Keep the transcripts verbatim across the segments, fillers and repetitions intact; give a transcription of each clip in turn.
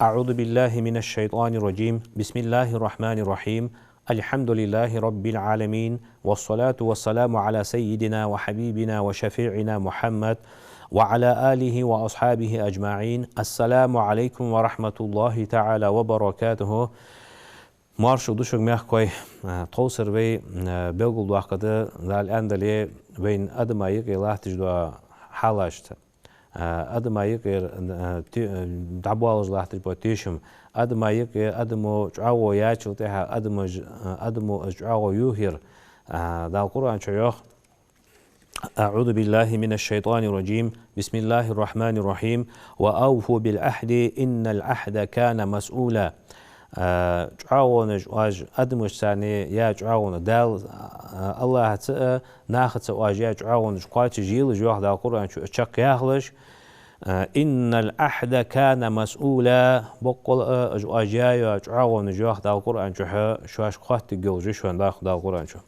أعوذ بالله من الشيطان الرجيم. بسم الله الرحمن الرحيم. الحمد لله رب العالمين. والصلاة والسلام على سيدنا وحبيبنا وشفيعنا محمد وعلى آله وأصحابه أجمعين. السلام عليكم ورحمة الله تعالى وبركاته. Моаршал да шуга, мехкахой. А, тховсара вай, а, белгалдоаккхаргда, Дала аьннадале, вайна адама юкъе латташ дола хьалаш. А, адама юкъера, а, те-, а, дӀабоалаш латташ бола тешам. Адама юкъе, адамо чӀоагӀо яьчул тӀехьагӀа адамо ж-, а, адамо из чӀоагӀо юхаяр. А, Дала Къуръан чу йоах: أعوذ بالله من الشيطان الرجيم. بسم الله الرحمن الرحيم. وأوفوا بالعهد إن العهد كان مسؤولا. А, чӀоагӀонаш оаш адамашца яь чӀоагӀонаш, Дала, а, АллахӀаца а, нахаца а оаш яь чӀоагӀонаш кхоачашъелаш, йоах Дала Къуръан чу, чакхъяхалаш. А, إن العهد كان مسؤولا. Боккъала а, уж оаш яь йола чӀоагӀонаш, йоах Дала Къуръан чу, шоаш хоттаргйолаш я шоана, йоах Дала Къуръан чу.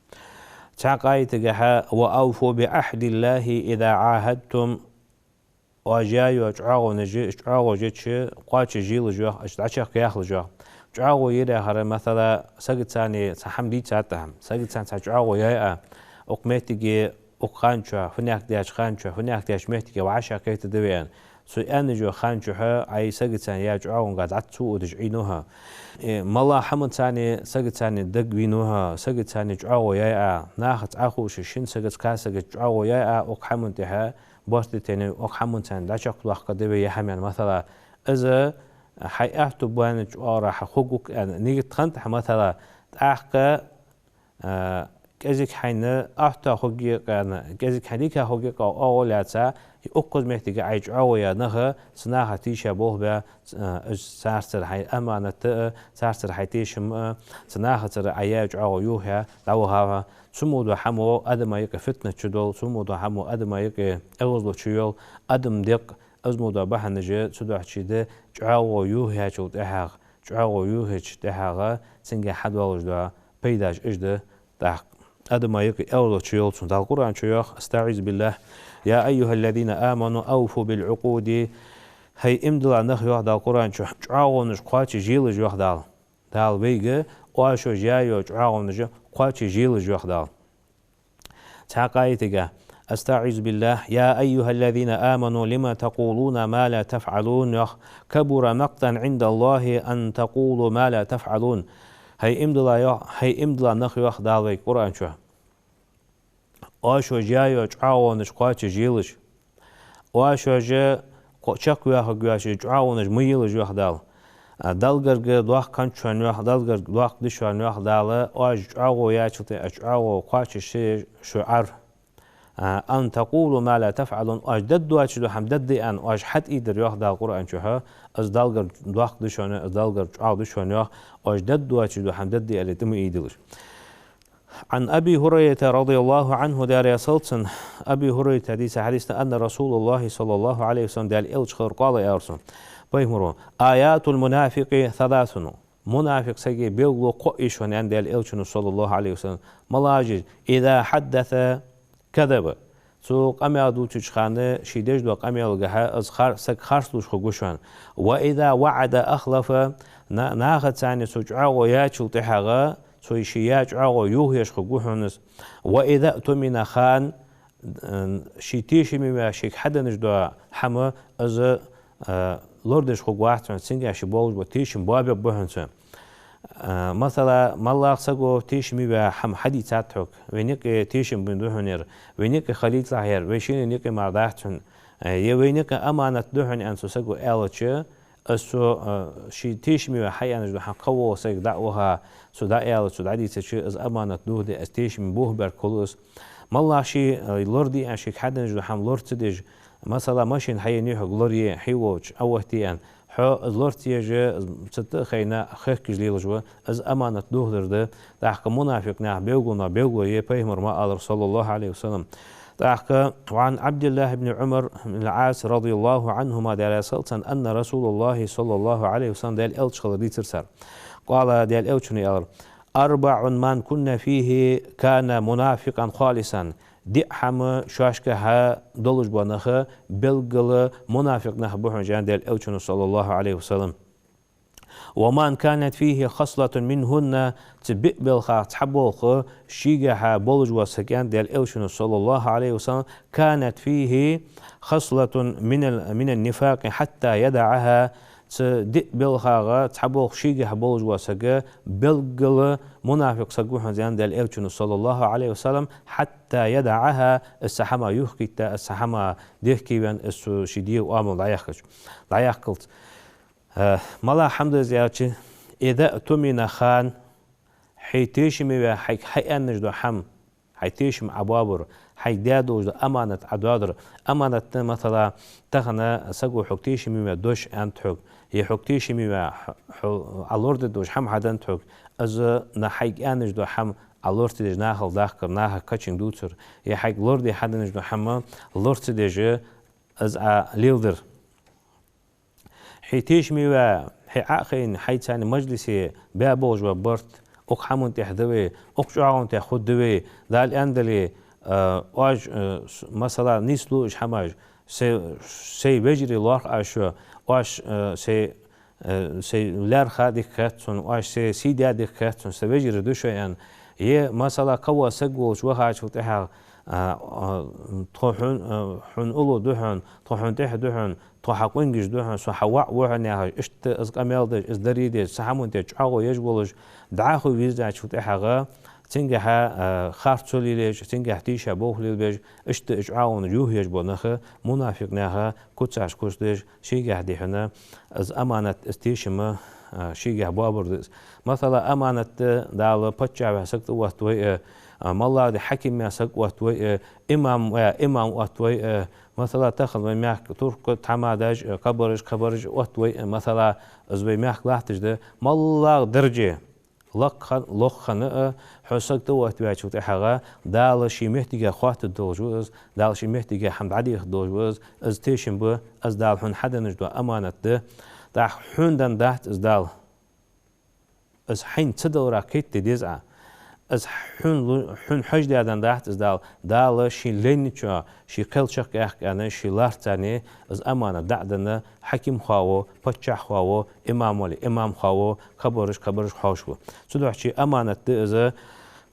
Цхьан къаьийтагахьа: وأوفوا بعهد الله إذا عاهدتم. Оаш яь йола чӀоагӀонаш, уж чӀоагӀо еча кхоачашъелаш, йоах, уж дӀачакхъяхалаш, йоах. ЧӀоагӀо яр яхар, масала, сагаца цхьа хӀама дийцад хьона, сагаца цхьа чӀоагӀо яьй Ӏа, укх моттиге, укх хана чу, фуннагӀа даьча хана чу, фуннагӀа даьча моттиге вӀашагӀкхетаргда вай аьнна. Цу аьнна йолча хана чухь Ӏа сагаца яь чӀоагӀонга дӀа ца водаш Ӏийна хьо. Э, малагӀча хӀамаца сагаца дагавийна хьо, сагаца чӀоагӀо яьй Ӏа, нахаца Ӏохувшаш, шин сагаца, кхаь сагаца чӀоагӀо яьй Ӏа, укх хӀаман тӀехьа барт дитайна, укх хӀамаца дӀачакхдоаккхаргда вай ер хӀама, масала. Из хьай аьттув баьннача оагӀорахьа хургва-кх аьнна нигат хиннад хьа, масала, тӀаккха, а, кӀезига хьайна аьттув хургья-кх аьнна, кӀезига хьайна дика хургья-кх оагӀув лаьца, укхаза моттиге Ӏа чӀоагӀо яь нах, цу наха тийша болх баь, ц-, а, уж царцара хьай аманат а, царцара хьай тешам а, цу нахацара Ӏа яь чӀоагӀо юхаяь дӀавахав хьо. Цу мо дола хӀамо адама юкъе фитнат чудоал, цу мо дола хӀамо адама юкъе эгӀазло чуйоал, адама декъ, из мо дола бахьанаш цудухьа чуйоал, чӀоагӀо юхаяьчул тӀехьагӀа, чӀоагӀо юхаеча тӀехьагӀа цунга хьадоалаш дола пайдаш уж да. ТӀаккха адама юкъе эгӀазло чуйоал цунна. Дала Къуръан чу йоах: أستعيذ بالله. يا أيها الذين آمنوا أوفوا بالعقود. ХӀай иман дилла нах, йоах Дала Къуръан чу, чӀоагӀонаш кхоачашъелаш, йоах Дала. Дала вайга, оаш шоаш яь йола чӀоагӀонаш кхоачашъелаш, йоах Дала. Цхьан къаьийтагахьа: أستعيذ بالله. يا أيها الذين آمنوا لم تقولون ما لا تفعلون, йоах. كبر مقتا عند الله أن تقولوا ما لا تفعلون. ХӀай иман дилла, йоах, хӀай иман дилла нах, йоах Дала вайга Къуръан чу, оаш шоаш яь йола чӀоагӀонаш кхоачашъелаш. Оаш шоаш кхо-, чакхваьхаргйоацаш чӀоагӀонаш ма елаш, йоах Дала. А, Далла гарга доккха хиннад шоана, йоах, Далла гарга доккха да шоана, йоах Дала, оаш чӀоагӀо яьчул тӀехьагӀа чӀоагӀо кхоачашъеш шо Ӏар. А, أن تقولوا ما لا تفعلون, оаш дергдоацаш дола хӀама дергда аьнна, оаш хьатӀаийдар, йоах Дала Къуръан чухь, из Далла гарга доккха да шоана, из Далла гарга чӀоагӀа да шоана, йоах, оаш дергдоацаш дола хӀама дергда аьле, тӀа ма ийдалаш. عن أبي هريرة رضي الله عنه, Даьла раьза хилва цунна, Аби Хурайрата дийца хьадис да, أن رسول الله صلى الله عليه وسلم, Даьла Элча хилар, قال, аьлар цо, пайхамаро: آيات المنافق ثلاث. Мунафикъ сага белгало кхоъ я шоана, аьннад Даьла Элчано, صلى الله عليه وسلم. МалагӀаш я уж? إذا حدث كذب. Цо къамаьл дувцача хана, ше деш дола къамаьлагахьа, из хар-, саг харц лувш хургва шоана. وإذا وعد أخلف. На-, нахаца цо чӀоагӀо яьчул тӀехьагӀа, цо ше яь чӀоагӀо юхаеш хургва хьона из. وإذا اؤتمن خان. М, ше тешаме ваь, шийга хьаденна дола хӀама, из, а, лорадеш хургвац хьона, цунга ше болаш бола тешам боабергба хьона цо. А, масала, малагӀча саго тешаме ваь хӀама хьадийцад хьога, вайна юкъе тешам баь да хьона ер, вайна юкъе хилийталахь ер, вай шиннена юкъе мара дац хьона, а, е вайна юкъе аманат да хьона, аьнна, цу саго аьлча, из цо, а, ше тешаме ваь хьааьнна дола хӀама кхы вола сага дӀа а ваха, цо дӀааьлча, цо дӀадийцача, из аманат дохаде, из тешаме бохабергхул из. МалагӀа ше, а, лораде аьнна шийга хьаденна дола хӀама лора ца деш, масала, машен хьаеннай хьога, лорае, хьо волча, Ӏооттае аьнна, хьо из лора ца еш, цу тӀа а хайна, хехкаш лелаш ва, из аманат дохадар да. ТӀаккха мунафикъ наьха белгалонех белгало я, пайхамаро ма аллара, صلى الله عليه وسلم. ТӀаккха وعن عبد الله بن عمرو بن العاص رضي الله عنهما, Даьла раьза хилва царна, أن رسول الله صلى الله عليه وسلم, Даьла Элча хилар дийцар цар. قال, Даьла Элчано аьлар: أربع من كن فيه كان منافقا خالصا. Диъ хӀама шоашкахьа долаш бола нах белггала мунафикъ нах ба хьона, аьннад Даьла Элчано, صلى الله عليه وسلم. ومن كانت فيه خصلة منهن, цу биъ балхах цхьа болх шийгахьа болаш вола саг, аьннад Даьла Элчано, صلى الله عليه وسلم, كانت فيه خصلة من ال-، من النفاق حتى يدعها. Цу диъ балхах цхьа болх шийгахьа болаш вола саг белггала мунафикъ саг ва хьона, аьннад Даьла Элчано, صلى الله عليه وسلم, حتى يدعها, из цхьа хӀама юхакхийтта, из цхьа хӀама дехкеваьнна, из цо ший дегӀа оамал дӀаяхкача, дӀаяхкалца. Э, малагӀа хӀама да из аьлча, إذا اؤتمن خان, хьо тешаме ваь, хьайга хьааьнна дола хӀама, хьай тешам Ӏа боабар, хьайга даь долаш дола аманат Ӏа доадар. Аманат да, масала, тахан саго хьога тешаме ваь дош аьннад хьога, е хьога тешаме ваь хьо-, хьо-, Ӏа лорадергдолаш хӀама хьаденнад хьога, из на хьайга аьнна дола хӀама Ӏа лораца деш нахал дахкар, нахага кхаччалца дувцар, е хьайга лораде хьаденна дола хӀама лораца деш из Ӏа леладар. Хьо тешаме ваь, хьо Ӏохайна, хьайца мажлисе баь болаш бола барт, укх хӀаман тӀехьа да вай, укх чӀоагӀон тӀехьа хургда вай, Дала аьннадале, э, оаш, э, с-, масала, нийслу уж хӀамаш, сай, сай вежарий лоархӀ оаш шо, оаш, э, сай, э, сай лаьрхӀа дика хет сона, оаш сай сий де дика хет сона, са вежарий да шо, аьнна. Е, масала, кхывола саг волча вахачул тӀехьагӀа, а, а, тхо хьона, а, хьона уллув да хьона, тхо хьона тӀехьа да хьона, тхо хьа къонгаш да хьона, со хьа воӀ ва хьона яхаш, иштта из къамаьл деш, из дарий деш, цу хӀаман тӀа чӀоагӀо еш волаш, дӀахо вийрзачул тӀехьагӀа, цунгахьа, а, харцо лелаеш, цунгахьа тийша болх лелабеш, иштта из чӀоагӀонаш юхаеш бола нах, мунафикъ наьха куцаш куцдеш, шийгахьа дихьана, из аманат, из тешам, а, шийгахьа боабар да из. Масала, аманат да, Дала паччахь ваь саг тӀаоттавой, а, а, моллагӀа де хьаким ваь саг оттавой, а, имам ваь имам оттавой, а, масала, тахан вай мехка туркхой, тхьамадаш, а, кхыбараш, кхыбараш оттавой, а, масала, из вай мехка латташ да, моллагӀа дарже лакха-, лоххана а, хьо саг тӀаоттаваьчул тӀехьагӀа, Дала ший моттиге хоаттаргдолаш ва из, Дала ший моттиге хӀама дӀадехаргдолаш ва из, из тешам ба, из Дала хьона хьаденна дола аманат да. ТӀаккха хьона денна дац из Дала. Из хьайна ца даларах кхетаде деза Ӏа. Из хьона лу-, хьона хьожадаь денна дац из Дала. Дала ший лайначоа, ший кхел чакхъяьккха аьнна, ший лоархӀацеи из аманат дӀа а денна, хьаким хьо ва, паччахь хьо ва, имам вале, имам хьо ва, кхыбараш, кхыбараш хьоаш ва. Цудухьа ший аманат да из,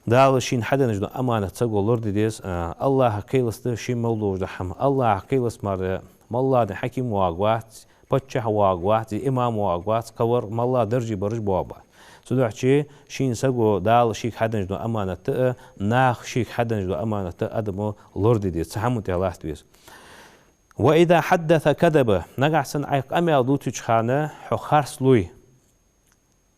Дала шийна хьаденна дола аманат саго лораде деза, а, АллахӀа кхелаца да ший мел долаш дола хӀама. АллахӀа кхелаца мара моллагӀа де хьаким воагӀаргвац, паччахь воагӀаргвац, е имам воагӀаргвац, кхывар моллагӀа дарже бараш боагӀаргбац. Цудухьа шийна саго Дала шийга хьаденна дола аманат а, наха шийга хьаденна дола аманат а адамо лораде деза, цу хӀаман тӀа латта веза. وإذا حدث كذب, нагахьа санна Ӏайха къамаьл дувцача хана хьо харц лув.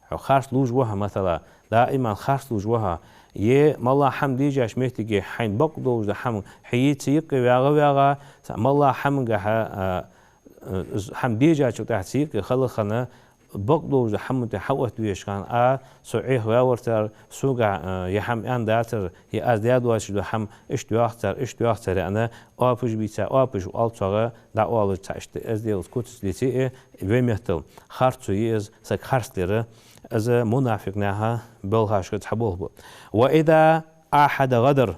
Хьо харц лувш ва хьо, масала, даиман харц лувш ва хьо. Е моллагӀа хӀама дийшача моттиге хьайна бакъ долаш дола хӀама хьайца юкъе вагӀа-вагӀа, цхьа моллагӀа хӀамагахьа, а, а, хӀама дийшачул тӀехьагӀа цу юкъе хала хана, бакъ долаш дола хӀаман тӀа хьаоттавеча хана, а, со Ӏехаваьвар цар, сога, а, е хӀама аьнна дацар, е аз даь доацаш дола хӀама иштта йоах цар, иштта йоах цар, аьнна, оапаш бийца, оапаш оал цох, дӀаоалаш цхьа иштта эзделаца куцаца деций, вай меттала харцо я из, саг харц лер, из мунафикъ наьха балхашка цхьа болх ба. وإذا عاهد غدر,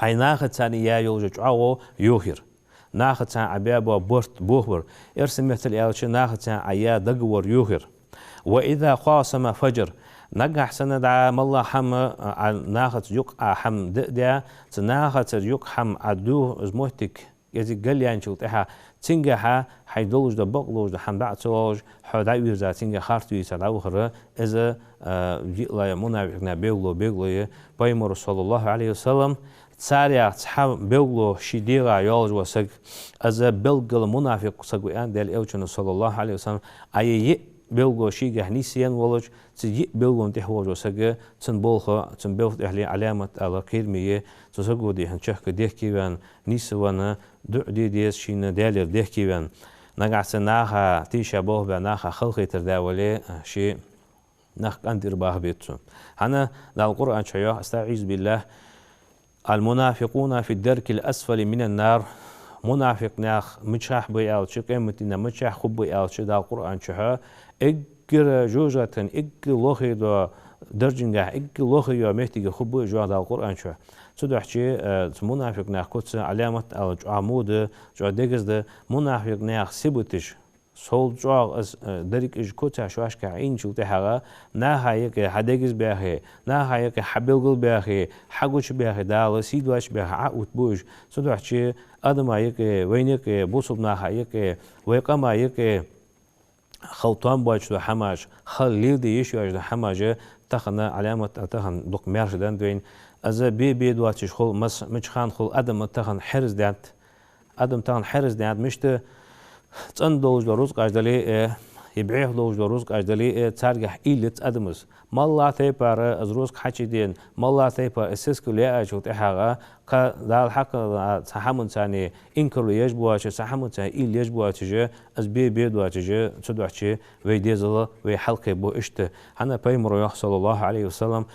Ӏа нахаца яь йола чӀоагӀо йохаяр. Нахаца Ӏа баь бола барт бохабар. Эрсий меттала аьлча, нахаца Ӏа яь договор йохаяр. وإذا خاصم فجر. Нагахьа санна дӀа моллагӀа хӀама, а, нахаца юкъе Ӏа хӀама даь а даь, цу нахаца юкъе хӀама Ӏа дувха из моттиг кӀезига гал яьнначул тӀехьагӀа, цунгахьа хьайна долаш дола бакъ долаш дола хӀама дӀа а ца ловш, хьо дӀавийрза, цунга харц вийца дӀавахар, из, а, йиълагӀа мунафикъ наьха белгало, белгало я. Пайхамара, صلى الله عليه وسلم, царех цхьа белгало ший дегӀа йолаш вола саг, из белггала мунафикъ саг ва, аьннад Даьла Элчано, صلى الله عليه وسلم. Ӏа е йиъ белгало шийгахьа нийсъенна волаш, цу йиъ белгалон тӀехьа волаш вола саг, цун болх, цун белха тӀехьале Ӏаламат ала кхераме я, цу саго дийхьа чехка дехкеваьнна, нийсвенна, дуӀа де деза шийна Даьлагара дехкеваьнна. Нагахьа санна наха тийша болх баь, наха халахетар даь вале, ше нах къинтӀера баха беза цо. ХӀана Дала Къуръан чу йоах, أستعيذ بالله: المنافقون في الدرك الأسفل من النار. Мунафикъ нах мичахьа ба аьлча, къематдийнахьа мичахьа хургба аьлча, Дала Къуръан чу, эггара жожагӀатен, эггара лохе дола даржагахьа, эггара лохе йола моттиге хургба уж, йоах Дала Къуръан чу. Цудухьа, э, цу мунафикъ наьха куц, Ӏаламат аьлча, чӀоагӀа во да, чӀоагӀа дегаза да, мунафикъ наьха сибаташ, сов чӀоагӀа из, э, деррига уж куцаш шоашка Ӏийначул тӀехьагӀа, наха юкъе хьадегазбаьхе, наха юкъе хьабелгалбаьхе, хьагучабаьхе Дала, сий доацаш баьхе, Ӏоувттабу уж. Цудухьа адама юкъе, вайна юкъе, бусалба наха юкъе, вай къама юкъе хила тоам боацаш дола хӀамаш, хила леладе йиш йоацаш дола хӀамаш, тахан Ӏаламат а тахан дукха маьрша денна да вайна. Из бе-бе доацаш хул, мас-, мича хана хул, адам тахан хьерзадаьннад. Адам тахан хьерзадаьннад, мишта цӀена долаш дола рузкъаш дале а, е бӀеха долаш дола рузкъаш дале а, царгахьа уйла яц адамас. МаллагӀа тайпара из рузкъа хьачудена, маллагӀа тайпара из сискал яьчул тӀехьагӀа, кхы Дала хьакхелла цхьан хӀаманца инкарло еш боацаш, цхьан хӀаманца уйла еш боацаш, из бе-бе доацаш, цудухьа вай дезал вай хьалкхебу иштта. ХӀана Пайхамара йоах, саллаллахӀу Ӏалайхи ва саллам,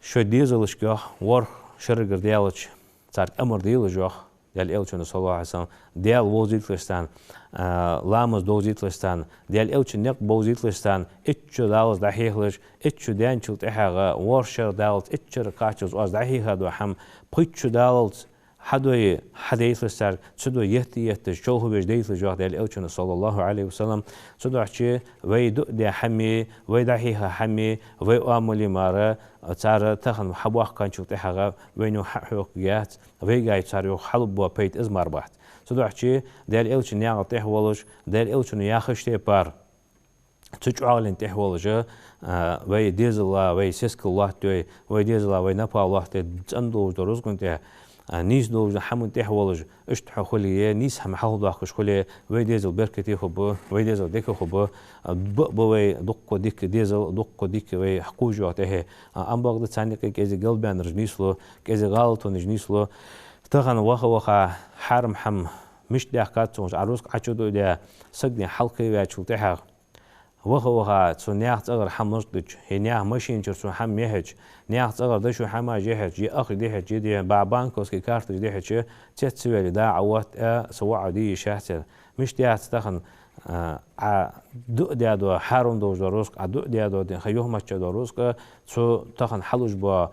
шоай дезалашка йоах, ворхӀ шерагара даьлча, царга амар делаш йоах, Даьла Элчано, саллаллахӀу Ӏалайхи ва саллам, Даьла вовзийталаш царна, а, ламаз довзийталаш царна, Даьла Элчан никъ бовзийталаш царна, итт шу даллалца дӀахьехалаш, итт шу даьнначул тӀехьагӀа, ворхӀ шера даллалца, итт шера кхаччалца оаз дӀахьийха дола хӀама, пхийтта шу даллалца хьадой, хьадайталаш царга, цудухьа етта-етташ, човхабеш дайталаш йоах Даьла Элчано, саллаллахӀу Ӏалайхи ва саллам. Цудухьа вай дуӀа даь хӀамеи, вай дӀахьийха хӀамеи, вай оамали мара, цар тахан хьабоаккхачул тӀехьагӀа, вайна юха хьахьокхаргьяц, вайгахьа цар юха хьалургбола пайда из мара бац. Цудухьа Даьла Элчан наькъа тӀехьа волаш, Даьла Элчано яхача тайпара, цу чӀоагӀален тӀехьа волаш, а, вай дезала, вай сискал лоаттайой, вай дезала, вай напагӀа лоаттайой, цӀена долаш дола рузкъан тӀехьа, а, нийса долаш дола хӀаман тӀехьа волаш, иштта хьо хуле, нийса хӀама хьалхадоаккхаш хуле, вай дезал беркате хургба, вай дезал дика хургба, а, ба, ба вай дукха дика дезал, дукха дика вай хьакхувш йоах тӀехье. А, ам бакъда царна юкъе кӀезига галбаьннараш нийслу, кӀезига гӀалатонаш нийслу. Тахан ваха-ваха хьарам хӀама мишта даьккхад цо, а рузкъа Ӏочудоадаь, саг дийна хьалкхеваьчул тӀехьагӀа, ваха-ваха цу наьха цӀагӀара хӀама лочкъадича, е наьха машина чура цо хӀама яхьача, наьха цӀагӀара дошо хӀамаш яхьача, е ах дихьача, е дихьа ба-, банковски карташ дихьача, цецваьле дӀа Ӏоотт а, са воӀо де йиш яц царна. Мишта яц тахан, а, Ӏа дуӀа даь дола, хьарам долаш дола рузкъа, Ӏа дуӀа даь дола, дийна ха юхамачча дола рузкъа, цу тахан хьалуш бола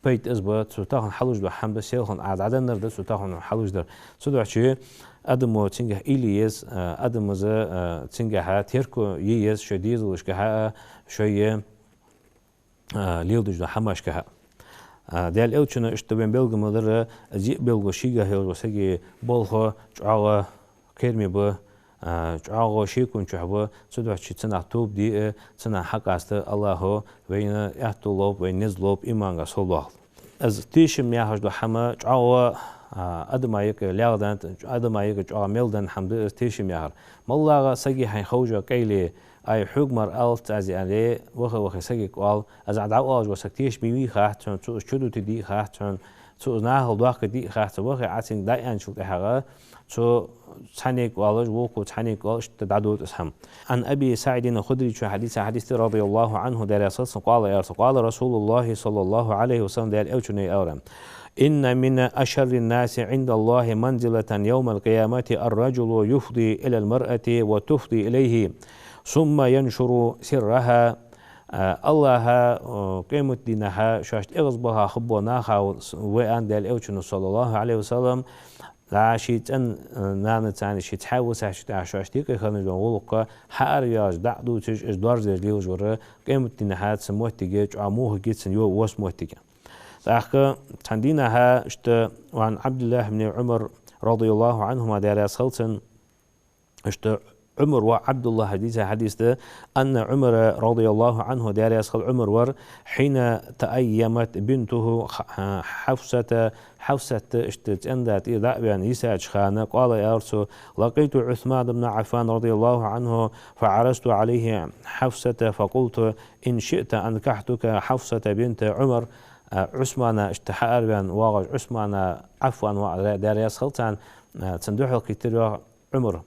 пайда из ба, цу тахан хьалуш дола хӀама да, селхан Ӏа дӀаденнар да цу тахан хьалуш дар. Цудухьа адамо цунгахьа уйла е еза, а, адамо из, а, цунгахьа терко е еза шоай дезалашкахьа а, шоай, а, леладеш дола хӀамашкахьа а. А, Даьла Элчано иштта вайна белгалдаьдар, зиъ белгало шийгахьа йолаш вола сага болх чӀоагӀа кхераме ба, а, чӀоагӀа шекон чухь ба, цудухьа цунах тоба де а, цунах хьакъаста, АллахӀо вайна аьттув лолба, вайна низ лолба иманга совдоахалда. Из тешам яхаш дола хӀама чӀоагӀа, а, адама юкъе лелденна, адама юкъе чӀоагӀа мел денна хӀама да из тешам яхар. МоллагӀа сага хьайна ховш йола къайле, ай, хьога мара алац аз аьле, ваха-ваха сагага оал, из Ӏа дӀаоалаш вола саг тешаме вий хац хьона, цо из чудутадий хац хьона, цо из нахала доаккхадий хац хьона, ваха Ӏа цунга дӀааьнначул тӀехьагӀа, цо цхьаннега оалаш, вокхо цхьаннега оалаш, иштта дӀадода из хӀама. عن أبي سعيد الخدري, цо хьадийца хьадис да, رضي الله عنه, Даьла раьза хилва цунна, قال, аьлар цо, قال رسول الله صلى الله عليه وسلم, Даьла Элчано аьлар: إن من أشر الناس عند الله منزلة يوم القيامة الرجل يفضي إلى المرأة وتفضي إليه ثم ينشر سرها. А, АллахӀа, а, къематдийнахьа шоашта эгӀазбаха хургбола нах ба уж, аьннад Даьла Элчано, صلى الله عليه وسلم, дӀа ший цӀен, а, нанацани ший цхьаь висача тӀехьа шоашта юкъе хинна дола гӀулакх хьаараваьлча, дӀа а дувцаш, уж доаржадеш лелаш вар, къематдийнахьа цу моттиге чӀоагӀа муха гицан йо ва из моттиг. ТӀаккха цхьан дийнахьа иштта, وعن عبد الله بن عمر رضي الله عنهما, Даьла раьза хилва цунна, иштта Ӏумара воӀ ӀабдуллахӀа дийца хьадис да, أن عمر رضي الله عنه, Даьла раьза хилва, Ӏумар вар, حين تأيمت بنته Х-, Хьафсата, Хьафсат иштта цӀен-да тӀера дӀа а ваьнна йисача хана, قال, аьлар цо: لقيت عثمان بن عفان رضي الله عنه فعرضت عليه حفصة فقلت: إن شئت أنكحتك حفصة بنت عمر. А, Ӏусмана иштта хьаараваьнна воагӀаш, Ӏусмана, Ӏаффан воӀ, Даьла раьза хилва царна, а, цунна духьалкхийттар йоах Ӏумара.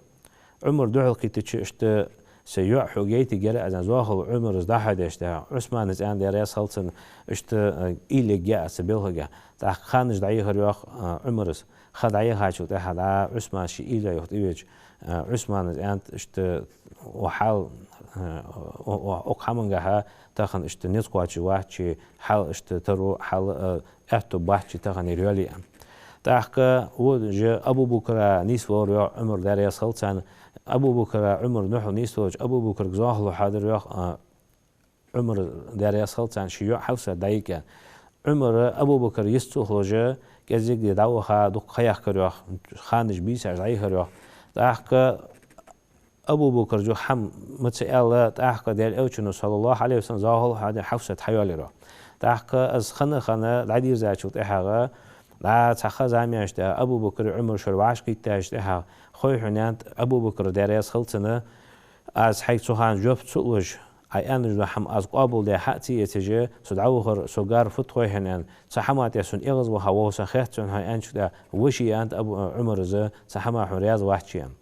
Ӏумара духьалкхийттача, иштта са йоӀ хьога яйтаргьяр аз, аьнна, зоахалол Ӏумара из дӀа-хьа деш, тӀаккха Ӏусмана цӀена, Даьла раьза хилва цунна, иштта, а, уйла ергья аз цу белхагахьа. ТӀаккха ханаш дӀаяхар йоах, а, Ӏумара. Ха дӀаяхачул тӀехьагӀа Ӏусман ший уйла йоху тӀевеча, а, Ӏусмана из аьннад, иштта, о хьал, а, о, о, укх хӀамангахьа тахан иштта низ кхоачаш вац ший, хьал иштта таро, хьал, а, аьтту бац ший тахан ер йоалае. ТӀаккха вожа Абу-Бакра нийсвелар йоах Ӏумар, Даьла раьза хилва царна. Абу-Бакра, Ӏумар нухьал нийсвелча, Абу-Бакрага зоахалол хьадар йоах, а, Ӏумара, Даьла раьза хилва царна, ший йоӀ Хьафсат дӀайига. Ӏумара Абу-Бакр йист ца хулаш, кӀеззига де дӀаваха, дукха ха яхкар йоах, ханаш бийсаш дӀайихьар йоах. ТӀаккха Абу-Бакра юха хӀама ма ца аьлла, тӀаккха Даьла Элчано, саллаллахӀу Ӏалайхи ва саллам, зоахалол хьадаь Хьафсат хьайоалаяьр йоах. ТӀаккха из хана-хана дӀадийрзачул тӀехьагӀа, дӀа цхьа ха-зама яьнначул тӀехьагӀа, Абу-Бакр, Ӏумар шоаш вӀашагӀкхийттачул тӀехьагӀа, хой хьона, аьннад Абу-Бакра, Даьла раьза хилва цунна, аз хьайга цу хана жоп ца луш, Ӏа аьнна долча хӀаман аз къоабалдаь хьа а ца эцаш, со дӀавахар, со гар фуд хой хьона, аьнна, цу хӀаман тӀа сона эгӀазваха вогӀа со хет цунна хьо аьнначул тӀехьагӀа, веший, аьннад Абу, Ӏумара, из цу хӀамах хьона раьза вац ший, аьнна.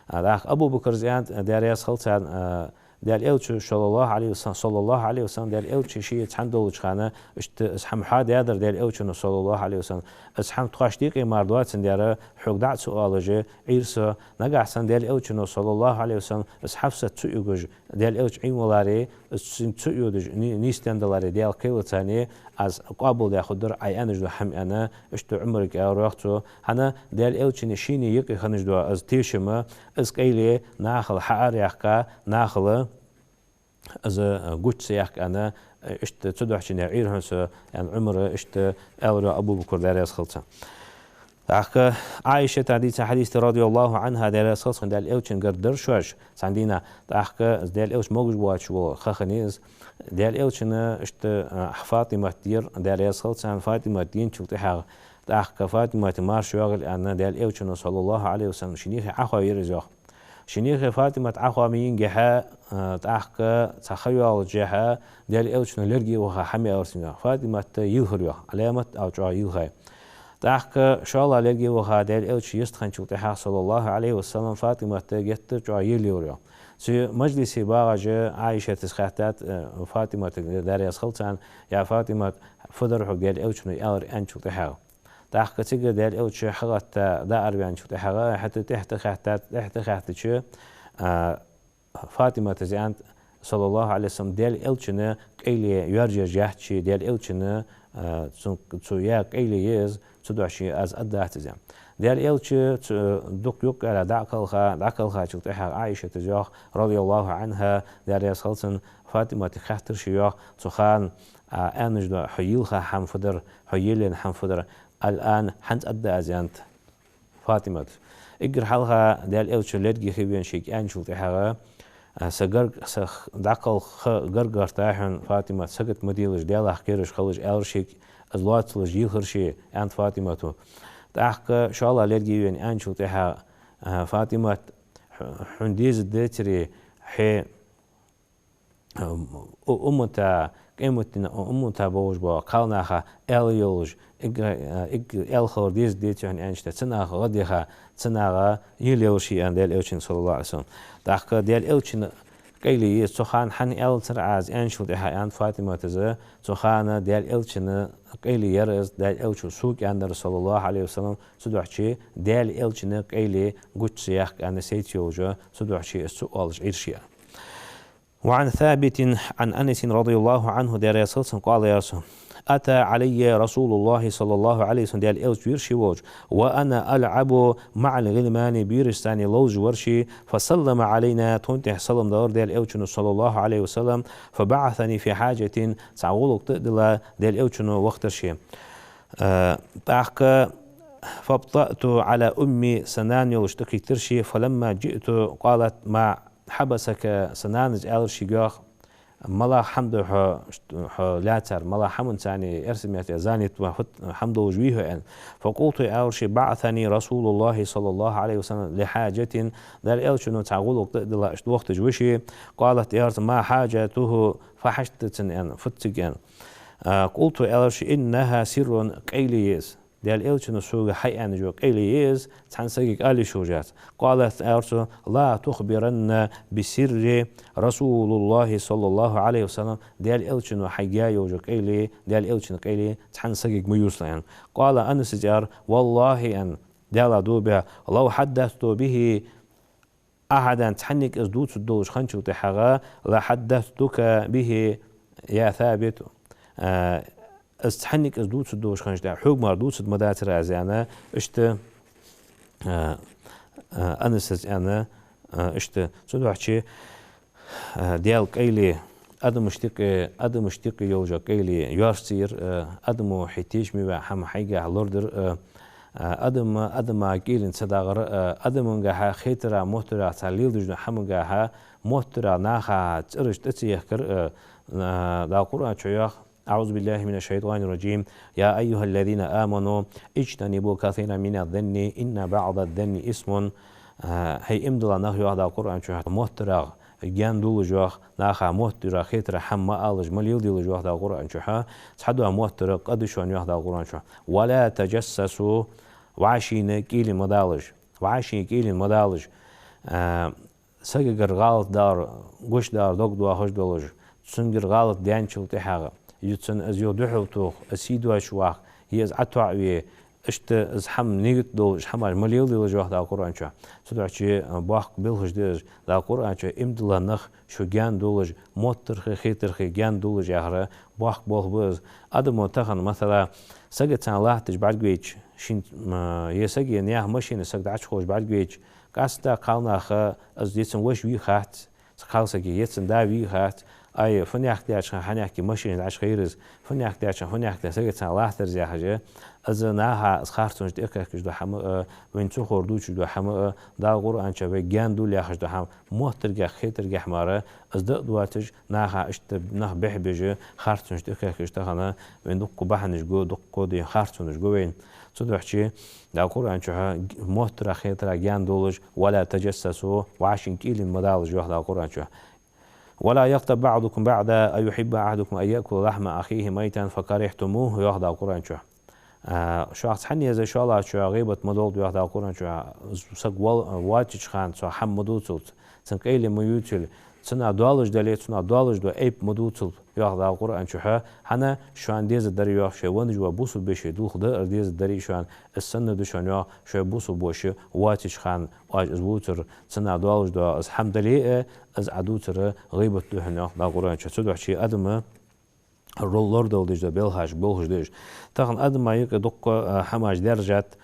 А, тӀаккха Абу-Бакра аьннад, Даьла раьза хилва царна, а, Даьла Элча, саллаллахӀу Ӏалайхи ва саллам, саллаллахӀу Ӏалайхи ва саллам, Даьла Элча ший цхьана долча хана, иштта из хӀама хьоадаьдар Даьла Элчано, саллаллахӀу Ӏалайхи ва саллам, из хӀама тхоашта юкъе мара доацандаь, хьога дӀа а ца оалаш, Ӏийр со, нагахь санна Даьла Элчано, саллаллахӀу Ӏалайхи ва саллам, из Хьафсат ца оьгуш, Даьла Элча Ӏийна валаре, из цунна ца оьдуш, ни-, нийсденна даларе, Даьла кхелаца, аз къоабалдаь хургдар Ӏа аьнна долча хӀаман, аьнна, иштта Ӏумарга аьлар йоах цо. ХӀана, Даьла Элчанна шийна юкъе хиннаш дола из тешам, из къайле нахала хьаараяьккха, нахала из гуча ца яьккха, аьнна, иштта цудухьа шийна Ӏийр хьона со, аьнна, Ӏумара иштта аьлар йоах Абу-Бакра, Даьла раьза хилва цунна. ТӀаккха Ӏайшата дийца хьадис да, радияллахӀу Ӏанха, Даьла раьза хилва цунна, Даьла Элчанна гаргадир шоаш цхьан дийнахьа. ТӀаккха Даьла Элча могаш боацаш вола ха хиннай из. Даьла Элчанна иштта, а, ФатӀимат дийр, Даьла раьза хилва царна, ФатӀимат дийначул тӀехьагӀа, тӀаккха ФатӀимата марша йоагӀийла, аьнна, Даьла Элчано, саллаллахӀу Ӏалайхи ва саллам, шийна юхе Ӏохоавир из йоах. Шийна юхе ФатӀимат Ӏохоавингехьа, а, тӀаккха цхьа ха йоаллача хьа, Даьла Элчано лерге ваха хӀама аьлар цунна йоах. ФатӀимат йийлхар йоах, Ӏаламат а чӀоагӀа йийлхай. ТӀаккха шоллагӀа лерге ваха Даьла Элча йистхинначул тӀехьагӀа, саллаллахӀу Ӏалайхи ва саллам, ФатӀимат геттара чӀоагӀа елаелар йоах. Цу мажлисе багӀаш Ӏайшатас хаьттад, а, ФатӀиматага, Даьла раьза хилва царна: «Я ФатӀимат, фу дар хьога Даьла Элчано аьлар?» — аьнначул тӀехьагӀа. ТӀаккха цига Даьла Элча хьагӀатта дӀаараваьнначул тӀехьагӀа, хӀаьта тӀехьа тӀахаьттад, тӀехьа тӀахаьттача, а, ФатӀиматас аьннад, саллаллахӀу Ӏалайхи ва саллам, Даьла Элчана къайле йоаржаеш яц ший, Даьла Элчана, а, цу, цо яь къайле я из, цудухьа ший аз аргдац из, аьнна. Даьла Элча цу дукха юкъера дӀакхалха, дӀакхалхачул тӀехьагӀа Ӏайшатас йоах, радияллахӀу Ӏанха, Даьла раьза хилва цунна, ФатӀиматага хаьттар ше йоах, цу хана, а, аьнна долча хьо йийлха хӀама фу дар, хьо елаенна хӀама фу дар, аль-ан, хӀанз аргда аз, аьннад ФатӀимата. Эггара хьалха Даьла Элча лерге хи вена шийга аьнначул тӀехьагӀа, а, са гарг-, са х-, дӀакхалха ха гаргагӀертай хьона, ФатӀимат, сагот ма делаш, Даьлах кхераш хилаш, аьлар шийга, из лоацалуш йийлхар ше, аьннад ФатӀимата. ТӀаккха шоллагӀа лерге вена аьнначул тӀехьагӀа, а, ФатӀимат, хьо-, хьона дезаш дацаре, хье у-, уммата, къематдийнахьа у-, уммата бовш бола кхалнаха аьла йолаш, эггара, а, эггара аьла хилар дезаш даций хьона аьнначул тӀехьагӀа, цу наха гӀа деха, цу наха елаелар ше, аьннад Даьла Элчано, саллаллахӀу Ӏалайхи ва саллам. ТӀаккха Даьла Элчана къайле я из, цу хана хӀана аьлацар Ӏа из аьнначул тӀехьагӀа, аьннад ФатӀиматас, цу хана Даьла Элчана къайле яр из, Даьла Элчо сога аьннадар, саллаллахӀу Ӏалайхи ва саллам, цудухьа ший Даьла Элчана къайле гуча ца яьккха, аьнна, сайца йолаш, цудухьа ший из ца оалаш Ӏийр ше. وعن ثابت عن أنس رضي الله عنه, Даьла раьза хилва цунна, قال, аьлар цо: أتى علي رسول الله صلى الله عليه وسلم, Даьла Элча вир ше волча, وأنا ألعب مع الغلمان, берашца ловзаш вар ше, فسلم علينا, тхона тӀа салам делар Даьла Элчано, صلى الله عليه وسلم, فبعثني في حاجة, цхьа гӀулакх тӀа а дилла, Даьла Элчано вахийтар ше. Э, тӀаккха, فأبطأت على أمي, са нана йолча тӀакхийттар ше, فلما جئت قالت: ما حبسك, са нанас аьлар шийга йоах, малагӀа хӀама да хьо, хьо лаьцар, малагӀа хӀаманца, эрсий меттала, занят ва, фуд хӀама долаш вий хьо, аьнна. فقلت, аьлар ше: بعثني رسول الله صلى الله عليه وسلم لحاجة, Даьла Элчано цхьа гӀулакх тӀа а дилла, иштта вахийташ ва ше. قالت, аьлар цо: ما حاجته, фу хьашт да цун, аьнна, фуд цига, аьнна. А, قلت, аьлар ше: إنها سر, къайле я из. Даьла Элчано сога хьааьнна йола къайле я из, цхьан сагага ала йиш йолаш яц. قالت, аьлар цо: لا تخبرن بسر رسول الله صلى الله عليه وسلم, Даьла Элчано хьайга яь йола къайле, Даьла Элчан къайле цхьан сагага ма ювцалахь, аьнна. قال, Анаса аьлар: والله, аьнна, Даьла дув баь, «لو حدثت به أحدا», цхьаннега из дувцаргдолаш хинначул тӀехьагӀа, «لحدثتك به يا ثابت», а, из цхьаннега из дувцаргдолаш хинначул тӀехьагӀа, хьога мара дувцаргма дацар аз, аьнна, иштта, а, а, Анаса аьнна, а, иштта. Цудухьа, а, Даьла къайле, адамашта юкъе, адамашта юкъе йолча къайле йоаржа ца яр, а, адамо хьай тешаме ваь хӀама хьайгахьа лорадар, а, а, адам, адама кӀийлен ца дагӀар, а, адамагахьа хетарах, моттарах цхьа леладеш дола хӀамагахьа, моттарах наха цӀераш тӀа ца ехкар, а, а, Дала Къуръан чу йоах: «أعوذ بالله من الشيطان الرجيم. يا أيها الذين آمنوا اجتنبوا كثيرا من الظن إن بعض الظن إثم». А, хӀай иман дилла нах, йоах Дала Къуръан чу, моттарах гаьна дуллаш, йоах, наха моттарах, хетарах хӀама ма алалаш, ма леладелаш, йоах Дала Къуръан чу, цхьадола моттар къа да шоана, йоах Дала Къуръан чу. «ولا تجسسوا», вӀашийна кӀийлен ма далаш, вӀашийна кӀийлен ма далаш. А, сагагара гӀалат дар, гуш дар дог доахаш долаш, цунгара гӀалат даьнначул тӀехьагӀа, е цунна из юха духьал тоха, из сий доацаш ваха, е из ӀотоӀаве, иштта из хӀама нигат долаш, хӀамаш ма леладелаш, йоах Дала Къуръан чу. Цудухьа, а, боккха белхаш да уж. Дала Къуръан чу иман дилла нах, шо гаьна дуллаш, моттарах, хетарах гаьна дуллаш яхар боккха болх ба из. Адамо тахан, масала, сага цхьан латташ бӀаргавайча, шин, м, е сага, е наьха машина саг дӀачуховш бӀаргавайча, къаьстта кхалнаха, из е цун воша вий хац, цу кхалсага, е цун да вий хац, ай, фу наьха даьча хана хьанехки машина дӀачухайра из, фу наьха даьча хана, фу наьха даь сага цхьан латтар из яхаш, из наха, из харцонаш тӀакхехкаш дола хӀама а, вайна цу хӀара дувцаш дола хӀама а, Дала Къуръан чу вай гаьна дул яхаш дола хӀама, моттаргахьа, хетаргахьа мара, из да а доацаш, наха иштта нах бехбеш, харцонаш тӀакхехкаш тахан вайна дуккха бахьанаш гу, дуккха дийна харцонаш гу вайна. Цудухьа, Дала Къуръан чу моттарах, хетарах гаьна дуллаш, «ولا تجسسوا», вӀашийна кӀийлен ма далаш, йоах Дала Къуръан чу. «ولا يغتب بعضكم بعضا أيحب أحدكم أن يأكل لحم أخيه ميتا فكرهتموه», йоах Дала Къуръан чу. А, шух цхьанне из шоллагӀчоа гӀийбат ма долда, йоах Дала Къуръан чу. Саг вол-, воацача хана цо хӀама ма дувцалца, цун къайле ма ювцалца, цунах доаллаш дале, цунах доаллаш дола айп ма дувцалца, йоах Дала Къуръан чу. ХӀана, шоана дезаргдар, йоах, шоай венна вола бусалба веший дулх даар дезаргдарий шоана, из санна да шоана, йоах, шоай бусалба воша воацача хана оаш из вувцар, цунах доаллаш дола из хӀама дале а, из Ӏа дувцар гӀийбат да хьона, йоах Дала Къуръан чу. Цудухьа, адам рол-, лорадала дезаш дола белхаш, болхаш да уж. Тахан адама юкъе дуккха, а, хӀамаш даьржад,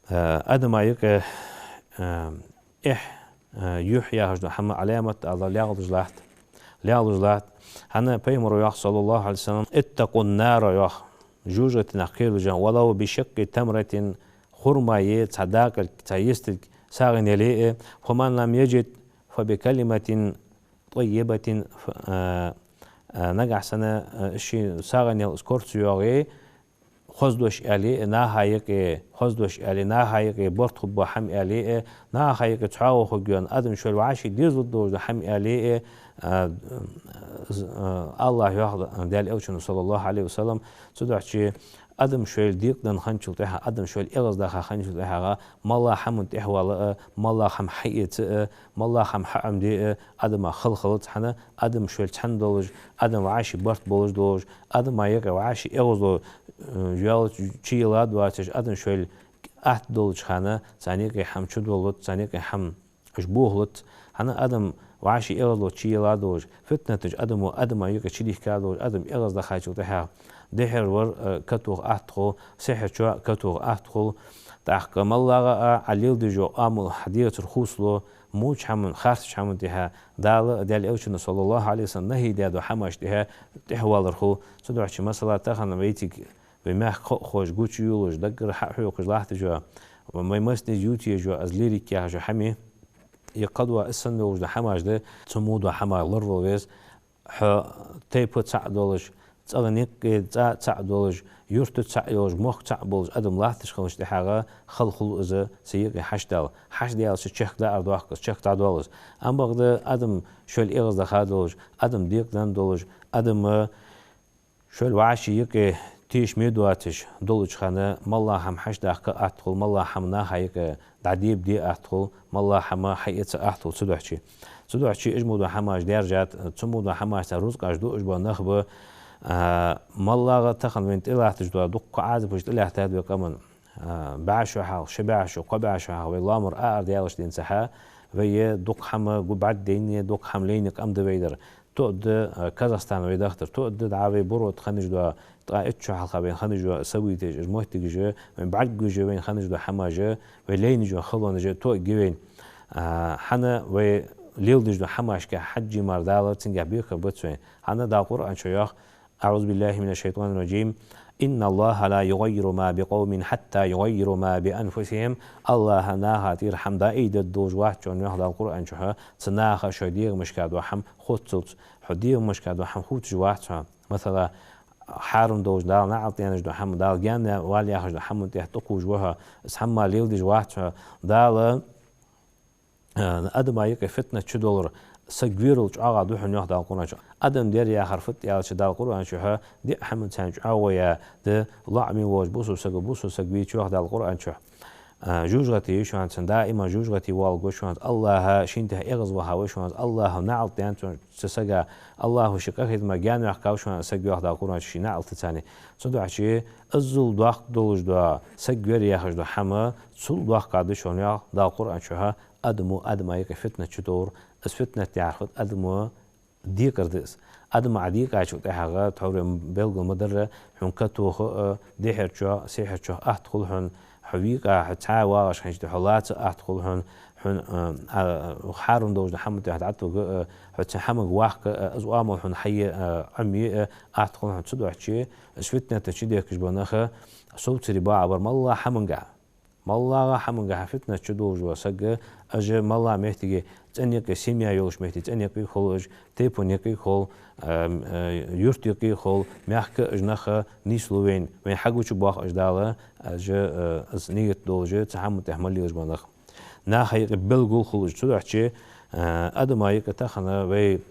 а, адама юкъе, а, эхь, а, юхь яхаш дола хӀама Ӏаламат ала лелаш латт, лелаш латт. ХӀана Пайхамара йоах, صلى الله عليه وسلم: «اتقوا النار», йоах, жожагӀатенах кхералаш, «ولو بشق تمرة», хурмай цхьа дакъалг, цхьа йисталг сагӀийна яле а, «فمن لم يجد فبكلمة طيبة», ф-, а, а, нагахьа санна, а, ший сагӀийна яла из кора ца йоагӀе, хоза дош аьле а наха юкъе, хоза дош аьле, наха юкъе барт хургбола хӀама аьле а, наха юкъе цхьоагӀо хургйола, адам шоайла вӀаший дезалургдолаш дола хӀама аьле а, а, з-, а, АллахӀа йоах, Даьла Элчано, صلى الله عليه وسلم, цудухьа, адам шоайла декъаденна хинначул тӀехьагӀа, адам шоайла эгӀаздаха хинначул тӀехьагӀа, моллагӀа хӀаман тӀехьавала а, моллагӀа хӀама хьаэца а, моллагӀа хӀама хьаӀомаде а, адама хала хилац. ХӀана, адам шоайла цхьана долаш, адам вӀаший барт болаш долаш, адама юкъе вӀаший эгӀазло, э, йоаллаш, чуяла доацаш, адам шоайла атта долча хана, царна юкъе хӀама чудоллац, царна юкъе хӀама уж бохалац. ХӀана, адам вӀаший эгӀазло чуяла долаш, фитнаташ адамо адама юкъе чудихка долаш, адам эгӀаздахачул тӀехьагӀа, дехьара вар, э, катоха атта хул, сихьрачоа катоха атта хул. ТӀаккха моллагӀа а Ӏа леладеш йола амал хьа дегӀацара хувцалу, моча хӀаман, харцача хӀаман тӀехьа, Дала, Даьла Элчано, صلى الله عليه وسلم, нахӀий даь дола хӀамаш тӀехьа тӀехьавалар хул. Цудухьа, масала, тахан вайцига вай мехка хо-, хозаш, гучайоалаш, даггара хьа-, хьоахаш латташ йола, вай массанена из ювцаеш йола, из лирика яхаш йола хӀама, е кхыдола, из санна долаш дола хӀамаш да, цу мо дола хӀамах лоравала веза. Хьо тайпа цаӀ долаш, цӀагӀа никъ, цӀа цаӀ долаш, юрт цаӀ йолаш, мохк цаӀ болаш адам латташ хилча тӀехьагӀа хала хул из, цу юкъе хьашт дала. Хьашт даьлча чехка даар доахк из, чехка дӀадоал из. Ам бакъда адам шоайла эгӀаздаха долаш, адам декъаденна долаш, адам шоайла вӀаший юкъе тешаме доацаш долча хана, моллагӀа хӀама хьачудаккха атта хул, моллагӀа хӀама наха юкъе дӀадебаде атта хул, моллагӀа хӀама хьаэца атта хул цудухьа. Цудухьа уж мо дола хӀамаш даьржад, цу мо дола хӀамашца рузкъаш дуаш бола нах ба, а, моллагӀа тахан вайна тӀалатташ дола дуккха Ӏазапаш тӀалаттад вай къаман. а, бӀаь шу хьалха, ши бӀаь шу, кхо бӀаь шу хьалха вай лоамара арадаьлча денз хьа, вай дукха хӀама гу бӀаргадайна, дукха хӀама лайна къам да вай дар. Тоъа да, а, Казахстан вай дахтар, тоъа да дӀа вай Буро тӀа хиннаш дола, ткъаь итт шу хьалха вайна хиннаш дола событеш, уж моттигаш, вайна бӀаргагуш вайна хиннаш дола хӀамаш, вай лайнаш дола халонаш тоъаргья вайна. А, хӀана вай леладеш дола хӀамашка хьежжа мара Дала цунгахь бехк бац вайна. ХӀана Дала Къуръан чу йоах: أعوذ بالله من الشيطان الرجيم. إن الله لا يغير ما بقوم حتى يغيروا ما بأنفسهم. АллахӀа наха тӀера хӀама дӀаайдергдолаш вац, йоах Дала Къуръан чу, цу наха шоай дегӀамашка дола хӀама хувцалца. Хьо дегӀамашка дола хӀама хувцаш вац хьо. Масала, хьарам долаш, Дала наӀалт аьнна дола хӀама, Дала гаьна вала яхаш дола хӀаман тӀа тӀакхувш ва хьо, из хӀама леладеш вац хьо. Дала Э, адама юкъе фитнат чудоллар саг верал чӀоагӀа да хьона, йоах Дала Къуръан чу. Адам дер яхар фуд аьлча, Дала Къуръан чу хьа диъ хӀаманца чӀоагӀо я да, лоӀаме волаш бусалба саго бусалба саг вийча, йоах Дала Къуръан чу. Э, жожагӀате я шоана цун, даима жожагӀате воалларгва шоана, АллахӀа шийна тӀехьа эгӀазвахав шоана, АллахӀа наӀалт даьннад цу сага, АллахӀа ший къахетама гаьна ваьккхав шоана саг, йоах Дала Къуръан чу, ший наӀалтаца. Цудухьа иззал доккха долаш дола саг вер яхаш дола хӀама, цул доккха да шоана, йоах Дала Къуръан чу хьа, адамо адама юкъе фитнат чудовлар. Из фитнат яхар фуд? Адамо декъар да из. Адам Ӏа декъачул тӀехьагӀа, тхьовра белгал ма дарра, хьона катоха а, дехьарчоа, сехьарчоа атта хул хьона, хьо векъа, хьо цхьаь вагӀаш хиннача, хьо лаца атта хул хьона, хьона, а, а, хьарам долаш дола хӀаман тӀа дӀатӀавига а, хьо цхьан хӀамага ваккха а, из оамал хьона хьае а, Ӏомае а атта хул хьона. Цудухьа из фитнат чудехкаш бола нах совцаре бакъахьа бар моллагӀа хӀамангахьа. МоллагӀа хӀамангахьа фитнат чудоллаш вола саг, уж моллагӀа моттиге, цӀен юкъе семья йолаш моттиге, цӀен юкъе хул уж, тайпан юкъе хул, а, а, юрта юкъе хул, мехка уж нах нийслу вайна, вайна хьагучабоах уж Дала, уж, а, из нийят долаш, цу хӀаман тӀа ма лелаш бола нах. Наха юкъе белгал хул уж. Цудухьа, а, адама юкъе тахан вай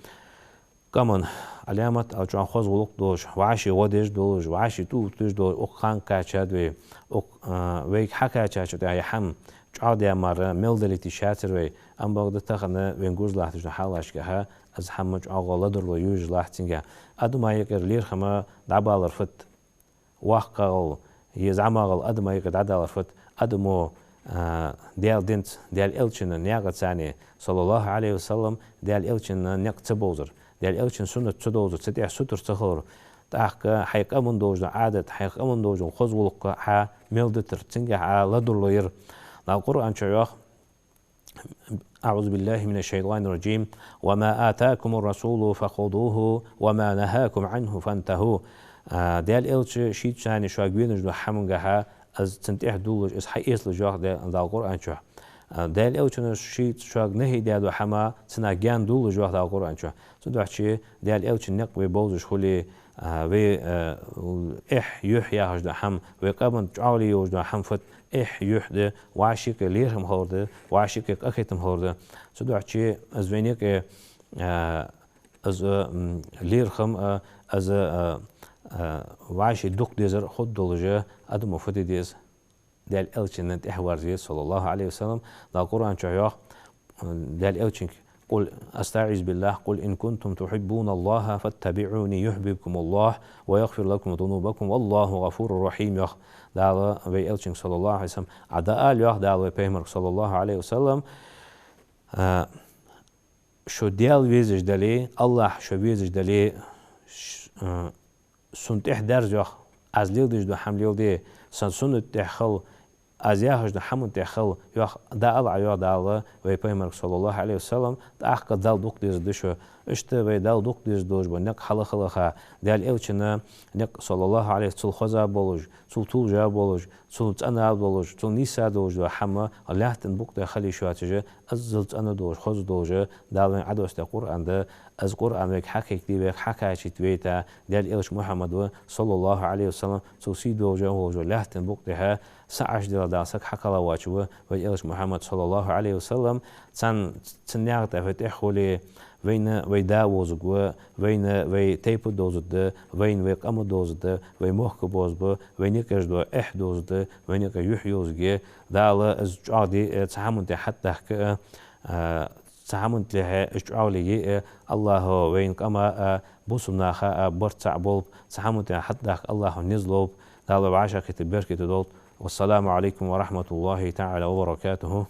къаман Ӏаламат аьлча чӀоагӀа хоза гӀулакх долаш, вӀаши гӀо деш долаш, вӀаши тӀаоттадеш долаш, укх хана кхаьчад вай, укх, а, вайга хьакхаьчача тӀехьа хӀама чӀоагӀа даь мара мел далийта йиш яцар вай, амма бакъда тахан вайна гуш латташ дола хьалашкахьа, из хӀама чӀоагӀа ладувгӀа йолаш латт цунга. Адама юкъера лерхӀам дӀабалар фуд? ВоккхагӀал е зӀамагӀал адама юкъе дӀадалар фуд? Адамо, а, Даьла динца, Даьла Элчан наькъаца, صلى الله عليه وسلم, Даьла Элчан никъ ца бовзар, Даьла Элчан суннат ца довзар, цу тӀа сутара ца хилар, тӀаккха хьай къаман долаш дола Ӏадат, хьай къаман долаш дола хоза гӀулакх Ӏа мел дитар, цунгахьа Ӏа ладувгӀа яр. Дала Къуръан чу йоах: أعوذ بالله من الشيطان الرجيم. وما آتاكم الرسول فخذوه وما نهاكم عنه فانتهوا. А, Даьла Элча шийца шоана шуга венаш дола хӀамангахьа, из цун тӀехьа дуллаш, из хьаэцалаш, йоах Даьла, Дала Къуръан чу. А, Даьла Элчано шийца шуга нахьи даь дола хӀама, цунах гаьна дуллаш, йоах Дала Къуръан чу. Цудухьа Даьла Элчан никъ вай бовзаш хуле, а, вай, а, эхь, юхь яхаш дола хӀама, вай къаман чӀоагӀле йолаш дола хӀама фуд? Эхь, юхь да, вӀаши юкъе лерхӀам хилар да, вӀаши юкъе къахетам хилар да. Цудухьа из вайна юкъе, а, из, м, лерхӀам, а, из, а, а, вӀаши дукха дезар хургдолаш, адамо фу де деза? Даьла Элчанна тӀехьа верза веза, صلى الله عليه وسلم. Дала Къуръан чу йоах, Даьла Элчанга: قل، أستعيذ بالله، قل إن كنتم تحبون الله فاتبعوني يحببكم الله ويغفر لكم ذنوبكم والله غفور رحيم, йоах Дала вай Элчанга, صلى الله عليه وسلم. Ӏа дӀаала, йоах Дала вай Пайхамарга, صلى الله عليه وسلم, а, шо Даьла везаш дале, АллахӀ шо везаш дале, ш-, а, Сона тӀехьа дерза, йоах, Аз леладеш дола хӀама леладе, Са суннат тӀа хила, Аз яхаш дола хӀаман тӀа хила, йоах, дӀаала Ӏа, йоах Дала вай Пайхамарга, صلى الله عليه وسلم, тӀаккха Далла дукха дезаргда шо. Иштта вай Далла дукха дезаш долаш бола никъ хьалха-хьалха, Даьла Элчан никъ, صلى الله عليه وسلم, цул хоза болаш, цул тулжа болаш, цул цӀена долаш, цул нийса долаш дола хӀама лаьттан букъ тӀа хила йиш йоацаш, иззал цӀена долаш, хоза долаш, Дала вайна Ӏодоссадаь Къуръан да. Из Къуръан вайга хьакхайкаде, вайга хьакхачийта вайта Даьла Элча Мухьаммад ва, صلى الله عليه وسلم, цул сий долаш волаш ва лаьттан букъ тӀа, са Ӏаш дила Дала саг хьакхелла воацаш ва вай Элча Мухьаммад, صلى الله عليه وسلم. Цун, цун наькъа тӀа вай тӀехьа хуле, вайна вай да вовзаргва, вайна вай тайпа довзаргда, вайна вай къам довзаргда, вай мохк бовзаргба, вайна юкъе дола эхь довзаргда, вайна юкъе юхь йовзаргья. Дала из чӀоагӀде, э, цу хӀаман тӀа хьатӀадахка, э, цу хӀаман тӀа лехьа из чӀоагӀле е, э, АллахӀо вайна къама, э, бусалба наха, э, барт цхьа болба, цу хӀаман тӀа хьатӀадахка АллахӀо низ лолба, Дала вай вӀашагӀкхетар беркате долда. والسلام عليكم ورحمة الله تعالى وبركاته.